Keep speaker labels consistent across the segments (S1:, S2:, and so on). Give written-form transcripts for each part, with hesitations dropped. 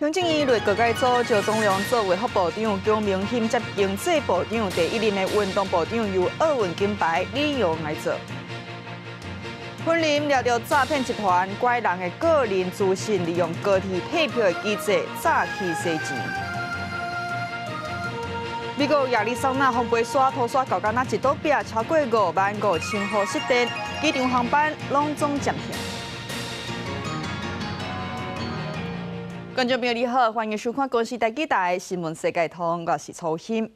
S1: 行政院內閣改組，趙宗龍做衛福部長，蔣明欣接經濟部長，第一任的運動部長由奧運金牌李洋來做。雲林掠著詐騙集團拐人的個人資訊，利用高鐵退票的機制詐去洗錢。美國亞利桑那風飛沙土沙搞敢若一倒壁，超過5萬5千戶失電，機場航班攏總暫停。觀眾朋友你好，歡迎收看《公視台語台新聞世界通》，我是楚欣。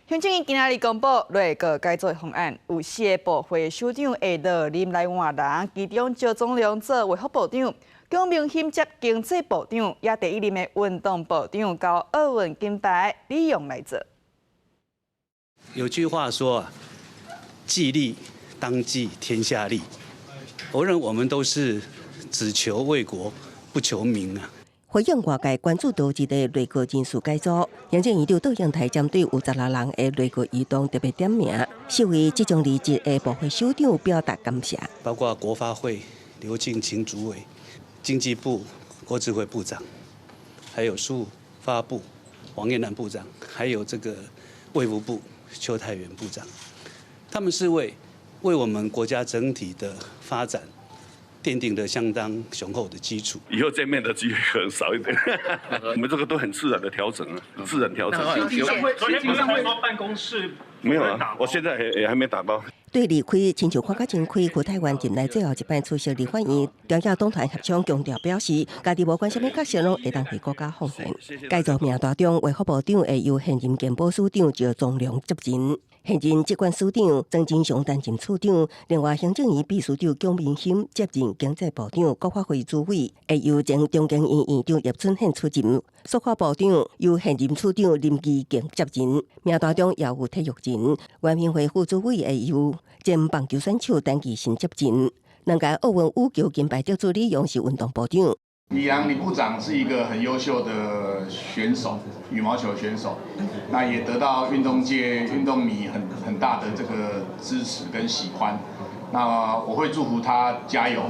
S1: 行政院今仔日公布內閣改組方案，有四个部會首長會落任來換人，其中趙宗龍做衛福部長，蔣明欣接經濟部長，也第一任的運動部長，交奧運金牌李洋來做。
S2: 有句話說啊，己利當計天下利。我認為我們都是只求為國，不求名啊。
S3: 回應外界關注到這個內閣人事改組，行政院長杜英台針對有16人的內閣異動特別點名，是為即將離職的部會首長表達感謝。
S2: 包括國發會劉敬琴主委、經濟部郭智輝部長，還有數發部王彥南部長，還有這個衛福部邱泰源部長，他們是為我們國家整體的發展奠定了相當雄厚的基礎。
S4: 以後見面的機會可能少一點。我們這個都很自然的調整啊，自然調整。
S5: 昨天不是說辦公室
S4: 沒有啊？我現在也還沒打包。
S3: 對離開親像看甲真開，胡泰元任內最後一擺出席立法院，朝野黨團協商強調表示，家己無管啥物角色，攏會當為國家奉獻。改組名單中，衛福部長會由現任健保署長趙宗龍接任，現任疾管署長曾金祥擔任處長，另外行政院秘書長蔣明欣接任經濟部長，國發會主委會由前中研院院長葉春憲出任，數發部長由現任處長林義敬接任。名單中也有體育人，原民會副主委會由前棒球選手陳其信接任。兩屆奧運羽球金牌得主李洋是運動部長。
S6: 李洋李部長是一個很優秀的選手，羽毛球選手，那也得到運動界、運動迷很大的這個支持跟喜歡。那我會祝福他加油。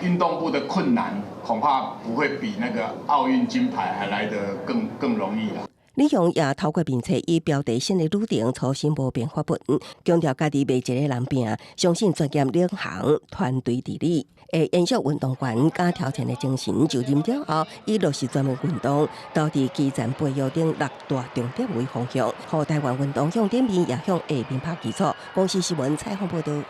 S6: 運動部的困難恐怕不會比那個奧運金牌還來得更容易啦。
S3: 李洋也透過面冊以標題新的旅程初心無變發文，強調家己袂一个人拚，相信專業領航團隊治理，會延續運動員敢挑戰的精神。就任了後，以落實專門運動、投佇基層培育等六大重點為方向，予台灣運動向頂面也向下面拍基礎。公視新聞採訪報導。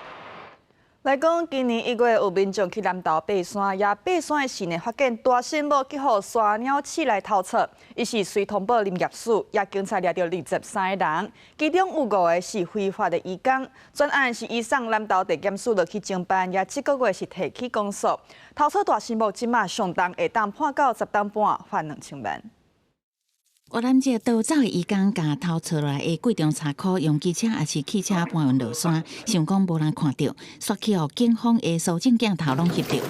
S1: 來講，今年1月有民眾去南投爬山，也爬山的時呢，發現大杉木去予山鳥鼠來偷採，伊是隨通報林業署，也警察掠著23个人，其中有5个是非法的移工。專案是移送南投地檢署落去偵辦，也這個月是提起公訴。偷採大杉木這馬上重會當判到10冬半，罰2000萬。
S7: 越南籍逃走的移工，共偷採來的貴重柴箍，用機車抑是汽車搬運落山，想講無人看著，煞去予警方的搜證鏡頭攏翕著。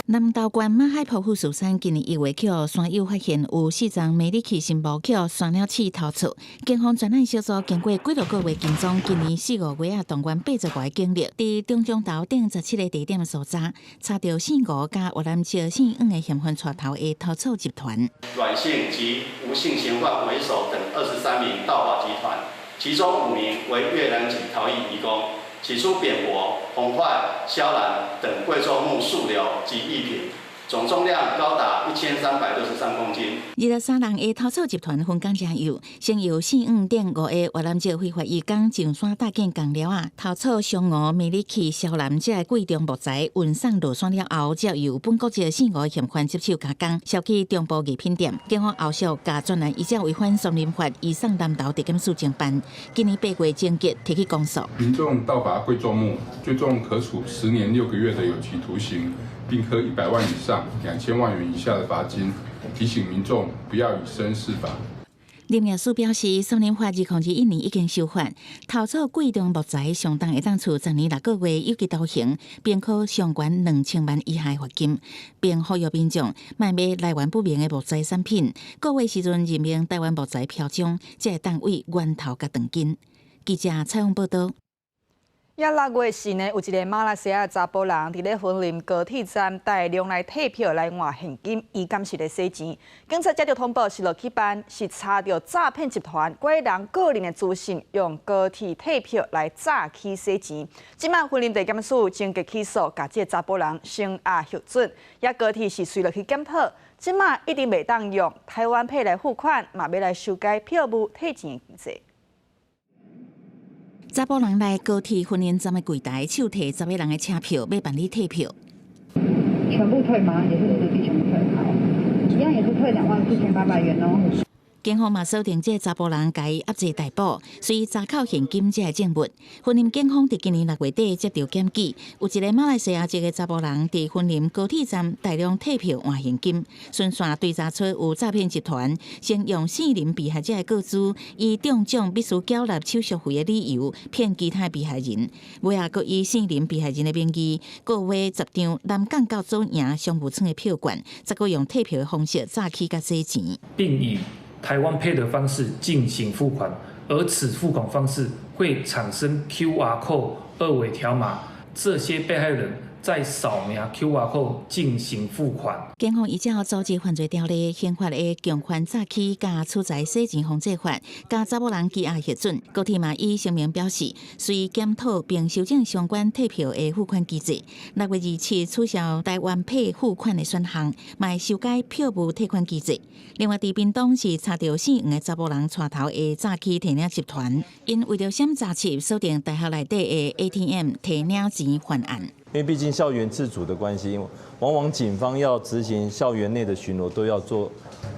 S7: 南投縣馬海埔富士山今年1月去予山友發現有四叢梅里奇杉木去予山鳥鼠偷採，警方專案小組經過幾多個月跟蹤，今年四五月啊動員85個警力，佇中彰投等17個地點搜查，查著姓吳佮越南籍姓黃的嫌犯帶頭的偷採集團。
S8: 阮姓及吳姓嫌犯為首等23名盜伐集團，其中5名為越南籍逃逸移工。起出扁柏、紅檜、肖蘭等貴重木樹瘤及藝品，總重量高達1363公斤。
S7: 23人的偷採集團分工誠幼，先由姓黃等5個越南籍非法移工上山搭建工寮仔，偷採松梧、迷你契、肖蘭這個貴重木材運送落山了後，才由本國籍姓吳嫌犯接手加工，銷去中部藝品店。警方後續共專案依照違反森林法移送南投地檢署偵辦。今年8月偵結提起公訴。
S9: 民眾盜伐貴重木，最重可處10年6個月的有期徒刑，並科100萬以上2000萬元以下的罰金。提醒民眾不要以身試法。
S7: 林業署表示，森林法2021年已經修法，偷採貴重木材上重會當處10年6個月有期徒刑，並科上懸2000萬以下罰金，並呼籲民眾莫買來源不明的木材產品。購買時陣認明台灣木材標章，才會當對源頭共斷根。記者採訪報導。
S1: 也6月時呢，有一个馬來西亞查埔人佇咧雲林高鐵站大量來退票來換現金，伊敢是咧洗錢。警察接著通報是落去辦，是查著詐騙集團拐人個人的資訊，用高鐵退票來詐欺洗錢。這擺雲林地檢署偵結起訴，共這个查埔人聲押核准。也高鐵是隨落去檢討，這擺一定袂當用台灣 Pay 來付款，嘛欲來修改票務退錢的機制。
S7: 查埔人來高鐵雲林站的櫃台，手提10個人的車票，欲辦理退票。
S10: 全部退嗎？也是實際全部退？好，一樣也是退24,800元哦。
S7: 警方嘛鎖定這个查埔人，共伊押滯逮捕，隨查扣現金這个證物。雲林警方佇今年6月底接著檢舉，有一個馬來西亞籍的查埔人佇雲林高鐵站大量退票換現金，循線追查出有詐騙集團，先用姓林被害者的個資，以中獎必須繳納手續費的理由騙其他被害人，尾仔閣以姓林被害人的名義，購買10張南港到左營商務艙的票券，再閣用退票的方式詐欺佮洗錢，
S11: 並以台灣 Pay 的方式進行付款，而此付款方式會產生 QR code 二維條碼，這些被害人再掃描 QR code 進行付款。
S7: 警方依照組織犯罪條例、刑法的共犯詐欺佮取財洗錢防制法，共查埔人羈押核准。高鐵嘛以聲明表示，隨檢討並修正相關退票的付款機制。6月27取消台灣 Pay 付款的選項，嘛會修改票務退款機制。另外，佇屏東是查著姓黃的查埔人帶頭的詐欺提領集團，𪜶為著閃詐騙鎖定大學內底的 ATM 提領錢犯案。
S12: 因為畢竟校園自主的關係，往往警方要執行校園內的巡邏，都要做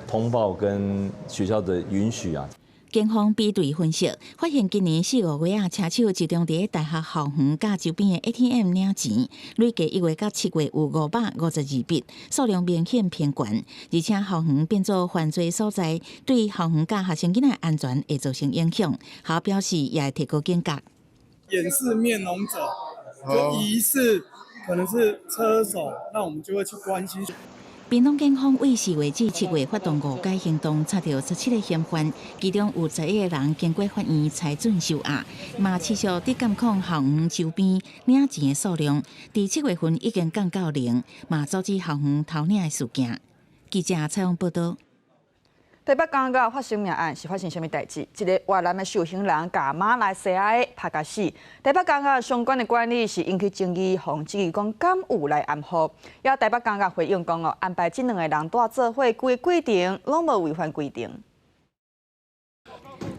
S12: 通報跟學校的允許啊。
S7: 警方比對分析，發現今年4、5月啊，車手集中佇大學校園佮周邊的 ATM 領錢，累計1月到7月有552筆，數量明顯偏懸。而且校園變做犯罪所在，對校園佮學生囡仔安全會造成影響。學校表示也會提高警覺。
S13: 掩飾面容者，就疑似可能是車手，那我們就會去關心。
S7: 屏東警方為4月至7月發動五解行動，查著17個嫌犯，其中有11個人經過法院裁准收押，嘛持續佇監控校園周邊領錢的數量，佇7月份已經降到零，嘛阻止校園偷領的事件。記者採訪報導。
S1: 台北監獄發生命案是發生啥物代誌？一个越南的受刑人共馬來西亞的拍共死。台北監獄相關的管理是引起爭議，予質疑講敢有來掩護。也台北監獄回應講哦，安排這兩個人蹛做伙，規個過程攏無違反規定。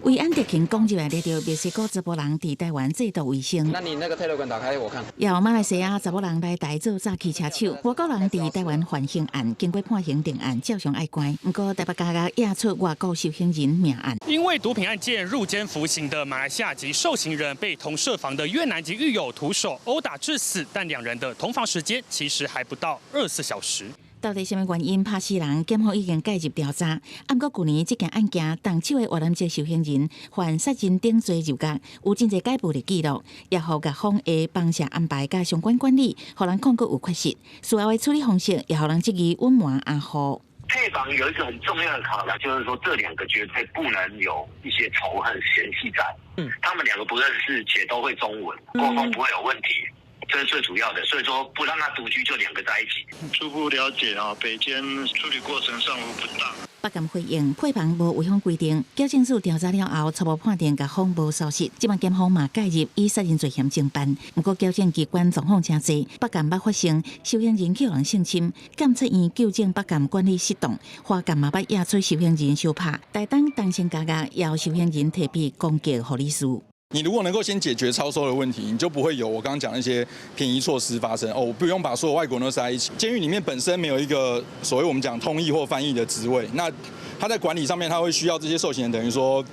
S7: 維安特勤攻入來，掠著墨西哥查埔人佇台灣製毒為生。
S14: 那你那個 Telegram 打開我看。
S7: 也有馬來西亞查某人來台做詐欺車手，外國人佇台灣犯刑案，經過判刑定案，照常愛關。毋過台北監獄驗出外國受刑人命案。
S5: 因為毒品案件入監服刑的馬來西亞籍受刑人被同舍房的越南籍獄友徒手毆打致死，但兩人的同房時間其實還不到24小時。
S7: 到底啥物原因拍死人？檢方已經介入調查。毋過舊年這件案件，動手的越南籍受刑人犯殺人等罪入獄，有真濟解部的記錄，也予獄方的房舍安排佮相關管理，予人控告有缺失。事後的處理方式也予人質疑隱瞞掩護。
S15: 配房有一個很重要的考量，就是說這兩個絕對不能有一些仇恨嫌隙在。他們兩個不認識且都會中文，溝通不會有問題。這是最主要的，所以說不讓他獨居，就兩個在一起。
S16: 初步了解啊，北監處理過程尚無不當。
S7: 北監回應配房無違反規定，矯正署調查了後初步判定獄方無疏失，這擺檢方嘛介入以殺人罪嫌偵辦。毋過矯正機關狀況誠濟，北監捌發生受刑人予人性侵，檢察院糾正北監管理失當，花監嘛捌驗出受刑人相拍，台東東成監獄也有受刑人提筆攻擊護理師。
S17: 你如果能夠先解決超收的問題，你就不會有我剛剛講那些便宜措施發生。哦，我不用把所有外國人都塞一起。監獄裡面本身沒有一個所謂我們講通譯或翻譯的職位，那他在管理上面，他會需要這些受刑人，等於說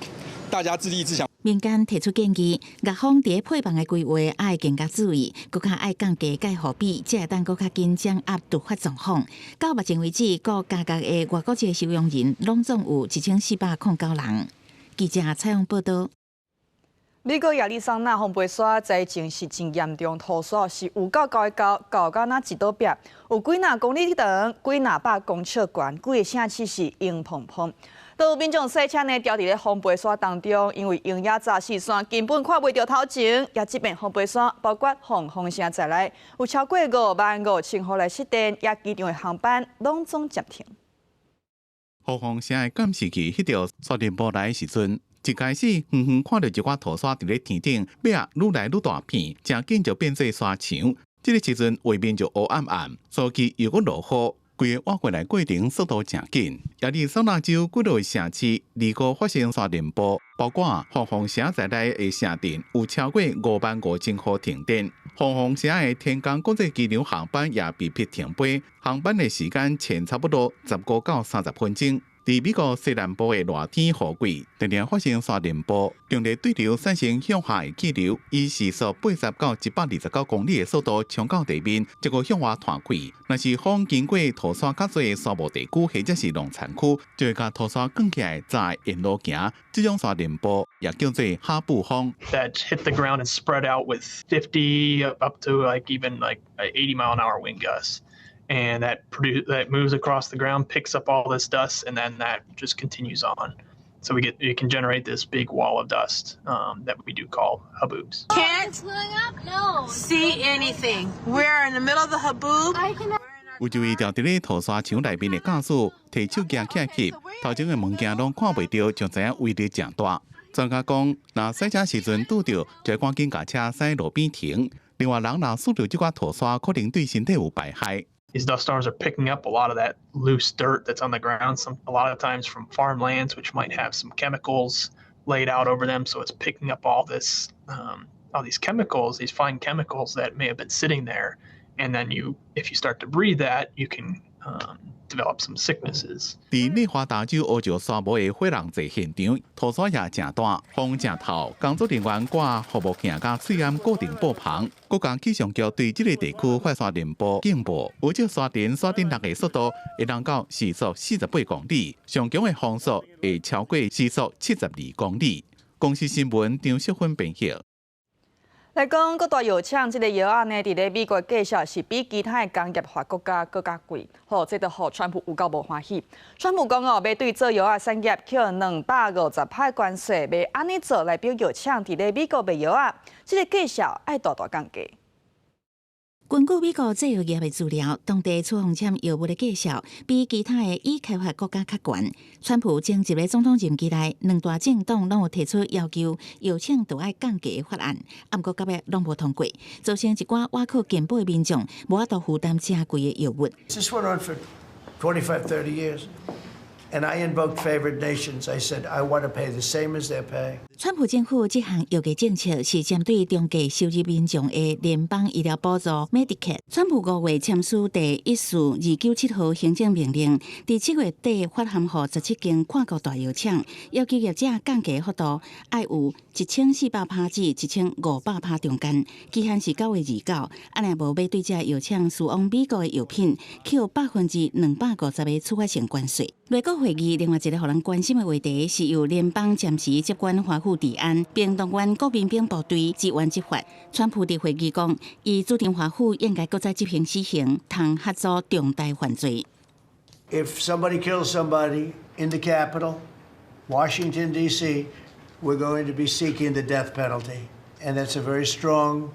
S17: 大家自立自強。
S7: 民間提出建議，獄方佇配房的規劃愛更加注意，閣較愛降低介護比，才會當閣較緊掌握突發狀況。到目前為止，各監獄的外國籍收容人攏總有1409人。記者採訪報導。
S1: 美國亞利桑那風飛沙災情是真嚴重，土沙是有夠高的高，高到若一倒壁，有幾若公里長，幾若百公尺懸，規个城市是湧澎澎。都有民眾賽車呢，牢佇咧風飛沙當中，因為鷹野雜四山根本看袂著頭前。也這遍風飛沙，包括鳳凰城在內，有超過5萬5千戶來失電，也機場的航班攏總暫停。
S14: 鳳凰城的監視器翕著沙塵暴來的時陣，一開始遠遠看著一寡土沙佇咧天頂，尾仔愈來愈大片，誠緊就變做沙牆。這个時陣畫面就烏暗暗，早期又閣落雨，規个挖過來過程速度誠緊。亞利桑那州幾落城市二五發生沙塵暴，包括鳳凰城在內的城鎮有超過5萬5千戶停電。鳳凰城的天空國際機場航班也被迫停飛，航班的時間前差不多15到30分鐘。佇美國西南部的熱天雨季，常常發生沙塵暴，強烈對流產生向下的氣流，以時速80到129公里的速度衝到地面，這個向外傳開。若是風經過土沙較濟的沙漠地區或者是農田區，就會共土沙捲起來，才會沿路行。這種沙塵暴也叫做哈布風。
S18: That hit the ground and spread out with 50 up to like even like 80 mile an hour wind gusts. And that moves across the ground, picks up all this dust, and then that just continues on. So you can generate this big wall of dust that we do call haboobs.
S19: Can't see anything. We're in the middle of the haboob.
S14: 有一位佇佇咧土沙牆內面的駕駛，提手機起來翕，頭前的物件攏看袂著，就知影威力誠大。專家講，若賽車時陣拄著，就趕緊共車駛路邊停。另外，人若吸著這寡土沙，可能對身體有排害。
S18: These dust storms are picking up a lot of that loose dirt that's on the ground, a lot of times from farmlands, which might have some chemicals laid out over them. So it's picking up all these chemicals, these fine chemicals that may have been sitting there. And then if you start to breathe that, you can develop some sicknesses.
S14: 佇內華達州烏石沙漠的火人祭現場，土沙也誠大，風誠透，工作人員掛護目鏡佮喙罨固定布棚。國家氣象局對這个地區發沙塵暴警報，有這沙塵沙頂落的速度會當到時速48公里，上強的風速會超過時速72公里。公視新聞張淑芬編譯。
S1: 來講，各大藥廠這个藥仔呢，佇咧美國價數是比其他的工業化國家閣較貴，吼，這就予川普有夠無歡喜。川普講哦，欲對做藥仔產業扣250%關稅，欲按呢做來逼藥廠佇咧美國賣藥仔，這个價數愛大大降低。
S7: 根據美國製藥業的資料，當地處方簽藥物的價數比其他的已開發國家較懸。川普前一个總統任期內，兩大政黨攏有提出要求藥廠都愛降價的法案，毋過到尾攏無通過，造成一寡倚靠健保的民眾無法度負擔誠貴的藥物。
S20: This went on for 25, 30 years. And I invoked favored nations. I said, I want to pay the same as they're paying.
S7: 川普政府這項藥價政策是針對中低收入民眾的聯邦醫療補助 Medicaid。川普5月簽署第14297號行政命令，佇7月底發函予17間跨國大藥廠，要求業者降價幅度愛有1400趴至1500趴中間，期限是9月29。按呢無欲對這藥廠輸往美國的藥品，扣250%的處罰性關稅。內閣會議另外一个予人關心的話題是由聯邦暫時接管華府治安，並動員國民兵部隊支援執法。川普佇會議講，伊主張華府應該閣再執行死刑，通嚇阻重大犯罪。
S20: If somebody kills somebody in the Capitol, Washington, D.C., we're going to be seeking the death penalty. And that's a very strong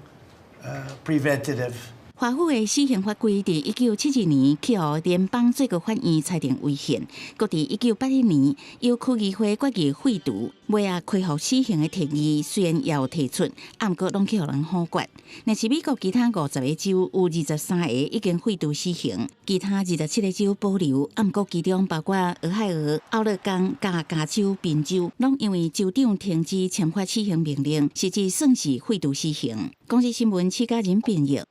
S20: preventative.
S7: 華府的死刑法規佇1972年去予聯邦最高法院裁定違憲，閣佇1981年由區議會決議廢除，尾仔恢復死刑的提議雖然也有提出，毋過攏去予人否決。若是美國其他50個州有23個已經廢除死刑，其他27個州保留，毋過其中包括俄亥俄、奧勒岡佮加州、賓州，攏因為州長停止簽發死刑命令，實質算是廢除死刑。公視新聞，施嘉仁編譯。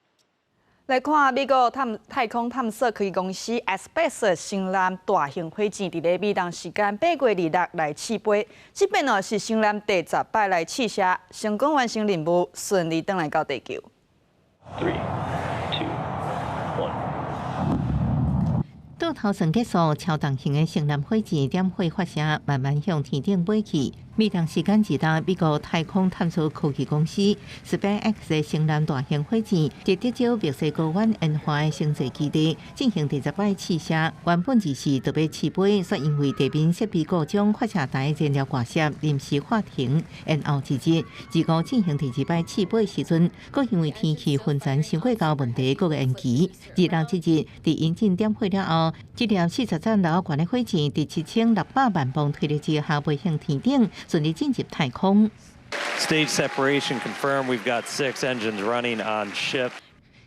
S1: 來看美國探太空探索科技公司 SpaceX 星艦大型火箭，佇咧美東時間8月26來試飛，這擺呢是星艦第10擺來試射，成功完成任務，順利轉來到地球。
S21: Three, two, one。
S7: 倒頭算結束，超重型的星艦火箭點火發射，慢慢向天頂飛去。
S2: 美東時間26，美國太空探索科技公司 SpaceX 的星艦大型火箭，佇德州墨西哥灣研發的星際基地進行第十擺試射。原本24就欲試飛，卻因為地面設備故障，發射台燃料外洩，臨時喊停，延後一日。25進行第二擺試飛時陣，閣因為天氣雲層傷過高問題，閣延期。26這日，佇引擎點火了後，這粒40層樓懸的火箭，佇7600萬磅推力之下飛向天頂，順利進入太空。
S22: Stage separation confirmed. We've got six engines running on ship.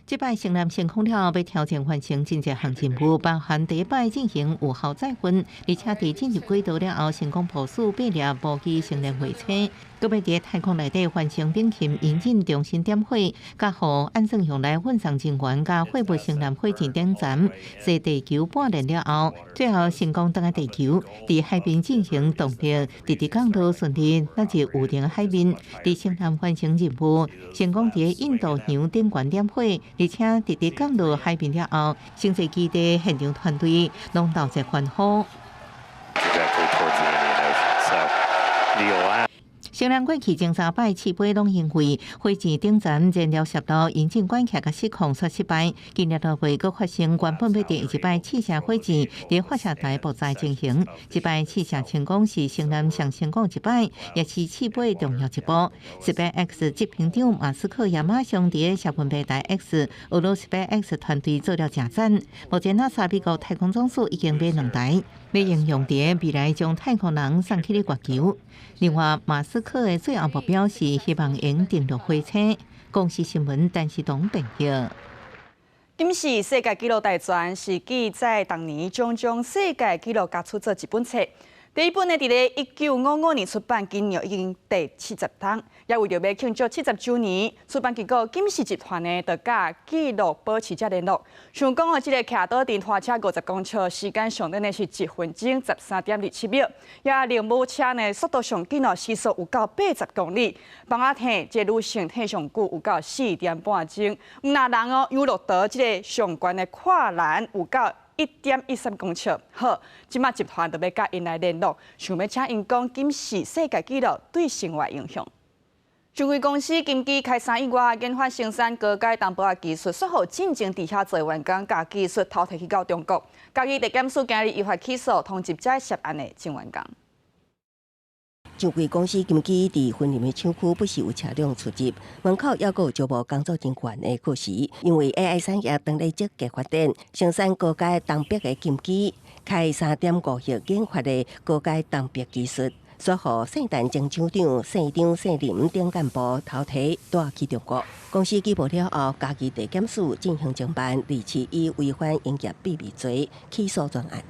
S2: 這擺星艦成功了後，欲挑戰完成真濟項任務，包含第一擺進行有效載運，而且佇進入軌道了後，成功部署八粒無機星鏈衛星，閣欲佇太空內底完成引擎引擎重新點火，佮予按算用來運送人員佮貨物星艦火箭頂層，踅地球半年了後，最後成功轉來地球，佇海邊進行動力直直降落，順利納入預定海面，佇星艦完成任務，成功佇印度洋頂懸點火。而且直直降落海面了後，星際基地現場團隊攏鬥齊歡呼。
S22: Trajectory towards the Indian Ocean. So the
S2: 星艦過去前三擺試飛攏因為火箭頂層燃料洩漏、引擎關卡佮失控煞失敗。今年6月閣發生原本欲第一擺試射火箭佇發射台爆炸情形，這擺試射成功是星艦上成功一擺，也是試飛重要一步。SpaceX 執行長馬斯克也馬上佇社群平台 X 呵咾 SpaceX 團隊做了誠讚。目前 NASA 美國太空總署已經買兩台，欲應用佇未來將太空人送去咧月球。另外，馬斯克的最後目標是希望會登陸火星。公視新聞陳世東編譯。
S1: 金氏世界紀錄大全是記載當年種種世界紀錄共出做一本冊。第一本呢，佇咧1955年出版，今年已經第70冬，也為著欲慶祝70週年，出版機構金氏集團呢，就佮紀錄保持者聯絡。想講哦，這个徛倒電拖車50公尺，時間上短呢是1分鐘13.27秒，也鈴木車呢速度上緊哦，時速有到80公里，放仔退這个女性退上久有夠4點半鐘，毋若人哦，遊樂島這个上懸的跨欄有夠1.13公尺。好，這馬集團就欲佮𪜶來聯絡，想欲請𪜶講金氏世界紀錄對生活影響。上櫃公司金基開3億外研發生產高階銅箔仔技術，煞予進前佇遐做員工，共技術偷提去到中國。家己地檢署今日依法起訴通緝這涉案的前員工。
S3: 上櫃公司金基佇雲林的廠區不時有車輛出入，門口猶閣有招募工作人員的告示。因為 AI 產業當咧積極發展，生產高階銅箔的金基開3.5億研發的高階銅箔技術，煞予聖誕前廠長、姓張、姓林等幹部偷提帶去中國。公司舉報了後，嘉義地檢署進行偵辦，二次以違反營業秘密罪起訴專案。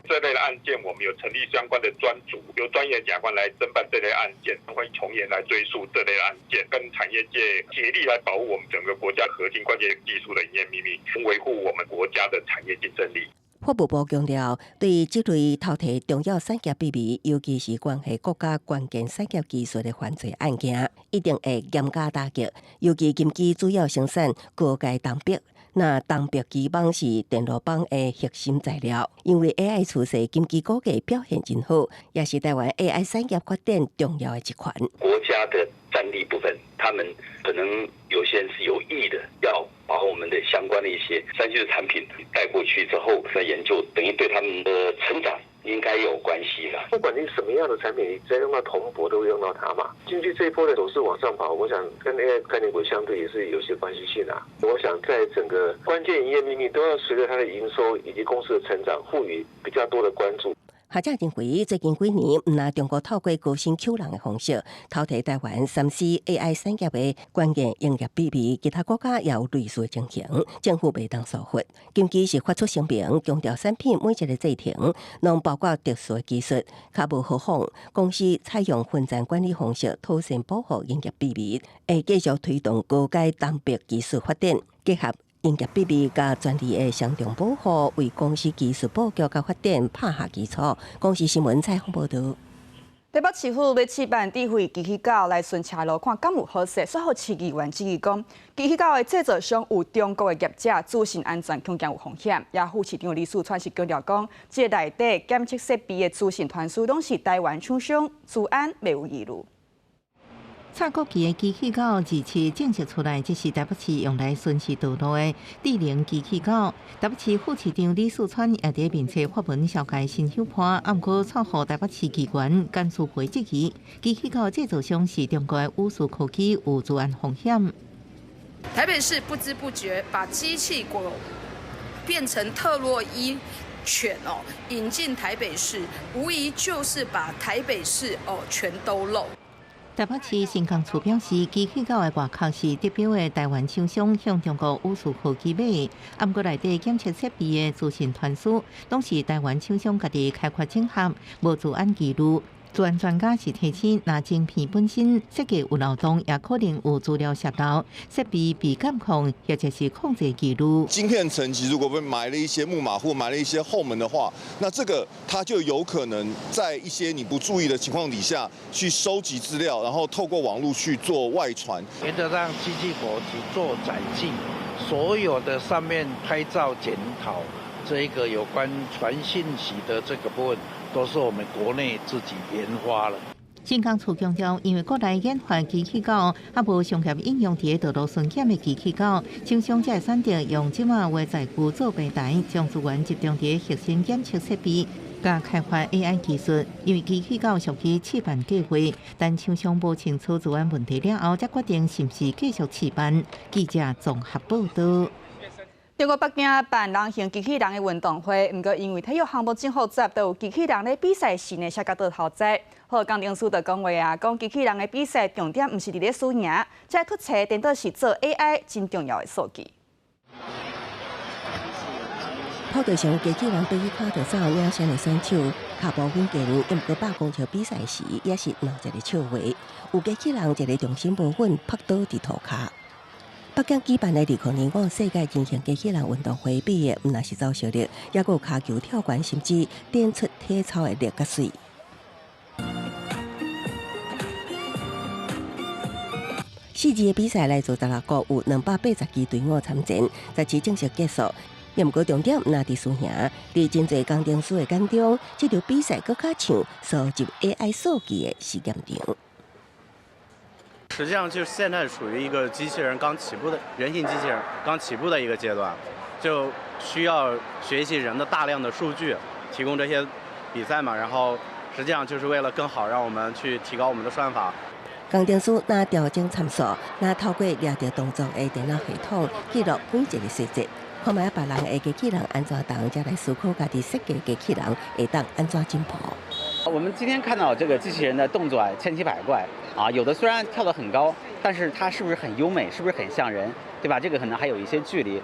S23: 這類的案件，我們有成立相關的專組，由專業檢察官來偵辦這類案件，會從嚴來追訴這類案件，跟產業界協力來保護我們整個國家核心關鍵技術的營業秘密，維護我們國家的產業競爭力。
S3: 法務部強調，對這類偷提重要產業秘密，尤其是關係國家關鍵產業技術的犯罪案件，一定會嚴加打擊。尤其金基主要生產高階銅箔。那銅箔基板是電路板的核心材料，因為 AI 趨勢，金基股價表現真好，也是台灣 AI 產業發展重要的一環。
S24: 國家的戰力部分，他們可能有些人是有意的，要把我們的相關的一些3C 的產品帶過去之後，來研究，等於對他們的成長應該有關係啦。
S25: 不管你什麼樣的產品，你只要用到銅箔，都會用到它嘛。經濟這一波的走勢往上跑，我想跟 AI 概念股相對也是有些關係性啊。我想在整個關鍵營業秘密都要隨着它的營收以及公司的成長，賦予比較多的關注。
S3: 學者認為，最近幾年，毋但中國透過高薪抾人的方式，偷提台灣3C AI 產業的關鍵營業秘密，其他國家也有類似的情形，政府袂當疏忽。金基是發出聲明，強調產品每一个製程，攏包括特殊的技術，較無模仿。公司採用分層管理方式，妥善保護營業秘密，會繼續推動高階銅箔技術發展，結合營業秘密佮專利的雙重保護，為公司技術布局佮發展拍下基礎。公視新聞採訪報導。
S1: 台北市府欲試辦智慧機器狗來巡車路，看敢有好勢。煞予市議員質疑講，機器狗的製造商有中國的業者，資訊安全恐驚有風險。也副市長李四川是強調講，這個內底檢測設備的資訊傳輸攏是台灣廠商，資安袂有疑慮。
S2: 插國旗的機器狗二次正式出來，這是台北市用來巡視道路的智能機器狗。台北市副市長李四川也佇面冊發文紹介新伙伴，毋過煞予台北市議員甘書培質疑，機器狗製造商是中國的宇視科技，有資安風險。
S4: 台北市不知不覺把機器狗變成特洛伊犬哦，引進台北市，無疑就是把台北市哦全都漏。
S2: 台北市新工處表示，機器狗的外殼是得標的台灣廠商向中國宇視科技買，毋過內底檢測設備的資訊傳輸，攏是台灣廠商家己開發整合，無資安疑慮。資安專家是提醒，若晶片本身設計有漏洞，也可能有資料洩漏、設備被監控，或者是控制疑慮。
S6: 晶片層級如果被埋了一些木馬或埋了一些後門的話，那這個它就有可能在一些你不注意的情況底下去收集資料，然後透過網絡去做外傳。
S8: 原則上，機器狗只做載具，所有的上面拍照檢討這一個有關傳訊息的這個部分，都是我們國內自己研發了。
S2: 新工處強調，因為國內研發機器狗，猶無商業應用佇道路巡檢的機器狗，廠商才會選擇用這馬的載具做平台，將資源集中佇核心檢測設備，佮開發 AI 技術。因為機器狗屬於試辦計劃，但廠商無清楚資安問題了後，才決定是毋是繼續試辦。記者綜合報道。
S1: 中國北京辦人形機器人的運動會，毋過因為體育項目真複雜，都有機器人咧比賽時呢，摔甲倒頭栽。好，工程師就講話啊，講機器人的比賽重點毋是佇咧輸贏，這個突出顛倒是做 AI 真重要的數據。
S3: 跑道上機器人爬去跤就走，領先的選手跤步穩健，毋過100公尺比賽時也是鬧一個笑話。有機器人一個重心無穩，撲倒佇塗跤。北京舉辦的2025世界人形機器人運動會比的，毋但是走小力，猶閣有跤球跳懸，甚至展出體操的力佮水。四日的比賽來自十六國，有280支隊伍參戰，17正式結束。毋過重點若佇輸贏，佇真濟工程師的眼中，這場比賽閣較像收集 AI 數據的試驗場。
S9: 實際上，就現在處於一個機器人剛起步的人形機器人剛起步的一個階段，就需要學習人的大量的數據，提供這些比賽嘛。然後實際上就是為了更好讓我們去提高我們的算法。
S3: 工程師若調整參數，若透過掠著動作的電腦系統記錄每一個細節，看覓別人的機器人按怎動，才來思考家己設計機器人會當按怎進步。
S10: 我們今天看到這個機器人的動作啊，千奇百怪啊，有的雖然跳得很高，但是它是不是很優美，是不是很像人，對吧？這個可能還有一些距離。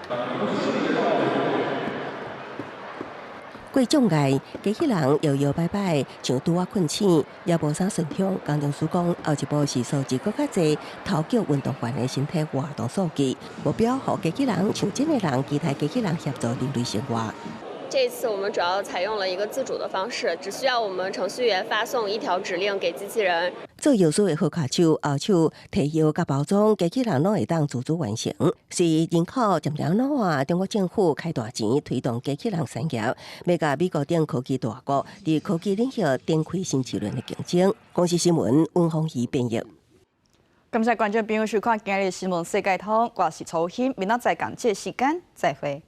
S3: 過障礙，機器人搖搖擺擺，像拄仔睏醒，也無啥順暢。工程師講，後一步是收集閣較濟投球運動員的身體活動數據，目標予機器人像真的人，其他機器人協助人類生活。
S26: 這次我們主要採用了一個自主的方式，只需要我們程序員發送一條指令給機器人。
S3: 做藥師的好跤手、後手提藥佮包裝，機器人攏會當自主完成。隨人口漸漸老化，中國政府開大錢推動機器人產業，欲佮美國等科技大國佇科技領域展開新一輪的競爭。公視新聞溫鳳儀編譯。
S1: 感謝觀眾朋友收看今日的新聞世界通，我是曹欣，明仔載仝這個時間再會。